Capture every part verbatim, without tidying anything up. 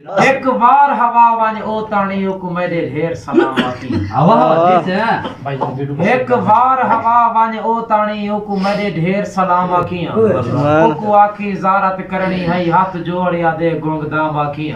ہک وار ہوا ونڄ او تاݨی، اوکوں میݙے ڈھیر سلام آکھیں۔ ہوا، ہوا، جی سائیں۔ ہک وار ہوا ونڄ او تاݨی، اوکوں میݙے ڈھیر سلام آکھیں۔ اوکوں آکھیں زارت کرݨی ہئی، ہتھ جوڑ آہدے گنگ دام آکھیں۔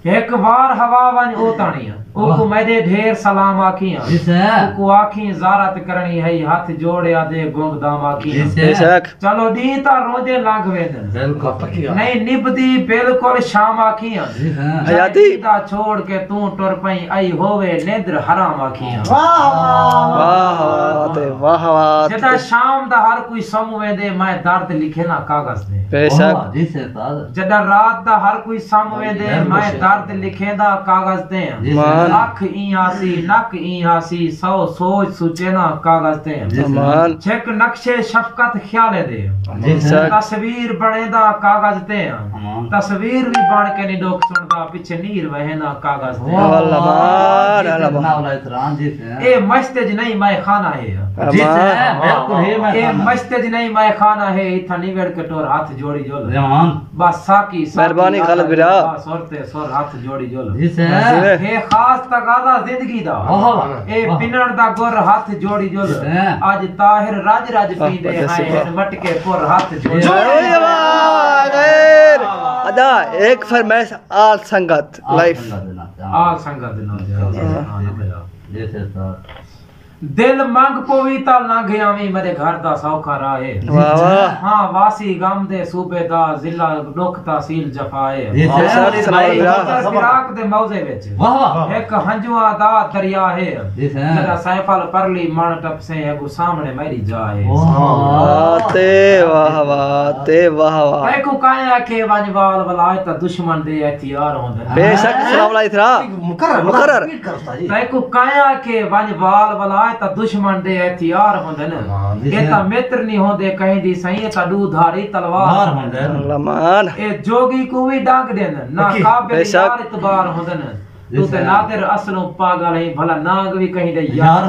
ہک وار ہوا ونڄ او تاݨی، اوکوں میݙے ڈھیر سلام آکھیں۔ جی سائیں۔ اوکوں آکھیں زارت کرݨی ہئی، ہتھ جوڑ آہدے گنگ دام آکھیں۔ جی سائیں۔ بے شک۔ چلو ݙینہہ تاں روندے لنگھ ویندن۔ بالکل۔ نہیں نبھدی بالکل شام آکھیں۔ جی ہاں۔ حیاتی۔ دا چھوڑ کے توں ٹر پئیں، ائی ہووے نندر حرام آکھیں۔ واہ واہ۔ واہ واہ تے واہ واہ جݙاں تے۔ شام دا ہر کوئی سم ویندے، میں درد لکھینداں کاغذ تے۔ بے شک۔ واہ، جی سرکار۔ جݙاں رات دا ہر کوئی سم ویندے، میں درد لکھینداں کاغذ تے۔ جی سر۔ مان۔ اکھ ایں ہاسی، نک ایں ہاسی، سو سوچ سوچینداں کاغذ تے۔ جی سر۔ مان۔ چھک نقشے شفقت خیالیں دے۔ جی سر۔ تصویر بݨینداں کاغذ تے۔ مان۔ تصویر وی بݨ کے نی ݙکھ سݨدا، پچھے نیر وہینداں کاغذ تے۔ واہ، اللہ مان، جی سر، اللہ مان۔ ناولا احترام، جی سر۔ اے مشتج نہیں، مئے خانہ ہے۔ جی سر، امان۔ بالکل ہے، مئے اے خانہ۔ مشتج نہیں، مئے خانہ ہے، اتھاں نی وڑ کے ٹر، ہتھ جوڑی جل۔ جی مان۔ بس ساقی، ساقی مہربانی آقا خالد بھرا۔ جل، سر تے سر ہتھ جوڑی جل۔ جی سر۔ جی۔ ہے خاص تقاضا زندگی دا۔ واہ واہ۔ اے واہ۔ پنݨ دا گر ہتھ جوڑی جل۔ جی سر۔ اڄ طاہر رڄ رڄ واہ، پیندے واہ، ہیں، واہ۔ ہن مٹکے پر ہتھ جوڑی جل۔ جوڑی واہ، غیر۔ ادا، ایک فرمائش آل سنگت آل لائف۔ سنگت دے نال۔ آل سنگت دے نال۔ جی سر۔ جی سر۔ دل منگ پووی تاں لنگھ آویں، میݙے گھر دا سوکھا راہ ہے۔ واہ واہ۔ ہاں، واسی غم دے صوبے دا، ضلع ݙکھ تحصیل جفا ہے۔ جی سر۔ سر، سلام علیکم۔ فراق دے موضع وچ۔ واہ واہ۔ ہک ہنجواں دا دریا ہے۔ جی سر۔ جݙاں سیفل پرلی مݨ ٹپسیں، اڳوں سامݨے میݙی جا ہے۔ واہ۔ واہ تے واہ واہ تے واہ واہ۔ تیکوں کائیں آکھے ونڄ وال ولا، اے تاں دشمن دے ہتھیار ہوندن۔ بے شک، سلام علیکم۔ مقرر، مقرر۔ مقرر۔ تیکوں کائیں آکھے ونڄ وال ولا، اے تاں دشمن دے ہتھیار ہوندن۔ ہاں، جی اے سر۔ تاں متر نی ہوندے کہیں دی سئیں، اے تاں ݙو دھاری تلوار ہوندن۔ اللہ مان۔ اے جوڳی کوں وی ݙنگ ݙیندن، نہ قابل بے شک۔ یار اعتبار ہوندن۔ جی سر۔ توں تے نادر اصلوں پاڳل ہیں، بھلا نانگ وی کہیں دے یار یار